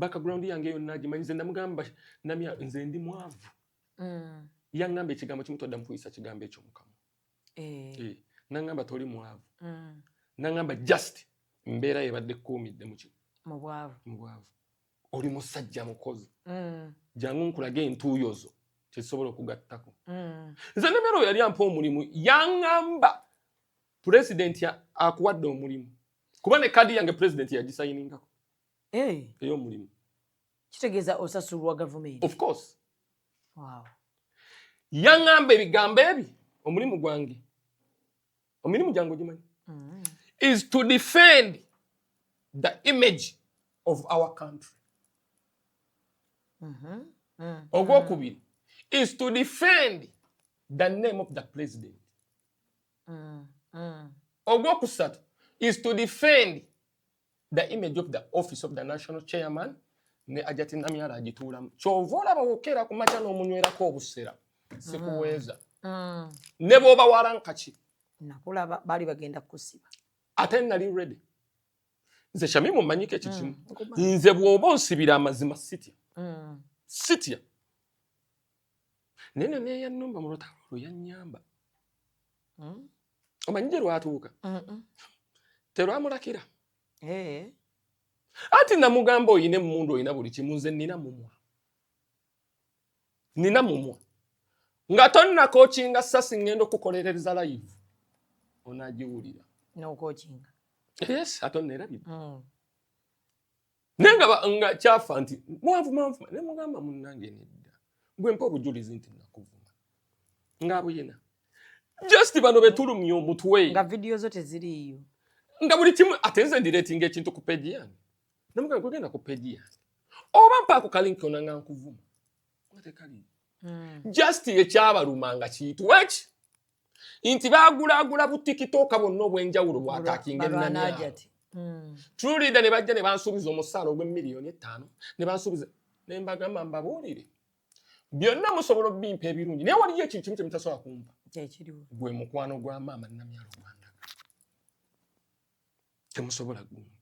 Background yange yonna agimanyi. Nze namugamba, "Namya, nze ndi mwavu." Yaŋŋamba ekigambo kimu, todda mukuyisa kigambo ekyo mukamwa. Eh, naŋŋamba, "Toli mwavu." Naŋŋamba, "Just mbeera yebadde ekkuumidde muki?" Mu bwavu. Mu bwavu. "Oli musajja mukozi. Jangu nkulage entuuyo zo kyezisobola okugattako." Nze nemera oyo yali ampa omulimu, yaŋŋamba, "Pulezidenti akuwadde omulimu," kuba ne kadi yange pulezidenti yagisayiningako ey'omulimu. Kitegeeza osasulwa gavumenti. Of course. Yaŋŋamba ebigambo ebi, "Omulimu gwange, emirimu gyange ogimanyi, is to defend the image of our country. Ogwokubiri is to defend the name of the president. Ogwokusatu is to defend the image of the office of the national chairman ne Hajati Namyala agituulamu. Kyova olaba wokeera ku makya n'omunywerako obusera, sikuweeza. Ne bw'oba walankaki." Nakulaba baali bagenda kukusiba. Ate nali ready. Nze Shamimu mmanyiko ekyo kimu. Nze bw'oba onsibira amazima, sitya. Sitya. Naye no neyannumba mu lutalo olwo yannyamba. Omanyi gye lwatuuka? Terwamulakira. Anti namugamba, "Oyina emmundu, oyina buli kimu, nze nina mumwa, nina mumwa. Nga tonnakookinga sasi, ŋŋenda okukolerereza live, onaagiwulira." N'okookinga. Yes, ate onneerabidde. Naye nga kyafa nti mwanvu mwanvu, ne mugamba, "Munnange, nedda, gwe mpa obujulizi nti nakuvuma." Ng'abuyina. Just bano betulumya omutwe. Nga vidiyo zo teziriiyo. Nga buli kimu, ate nze ndireetinga ekintu ku page yange. Namugamba, "Gwegenda ku page yange oba mpaako ka link ona nga nkuvuma," nga tekaliyo. Just ekyabaluma nga kiyitibwa eki nti baagulaagula bu TikToker bwonna obw'enjawulo bwataakinga Balwana ennamyalo. Hajati. True Leader ne bajja ne bansuubiza omusaala ogw'emiliyoni 5, ne bansuubiza, ne mbagamba, "Mbabuulire, byonna musobola obimpa ebirungi, naye waliyo ekintu kimu kye mutasobola kumpa." Kyekiriwo? Gwe mukwano gwa maama Namyalo gwandaga, temusobola gumpa.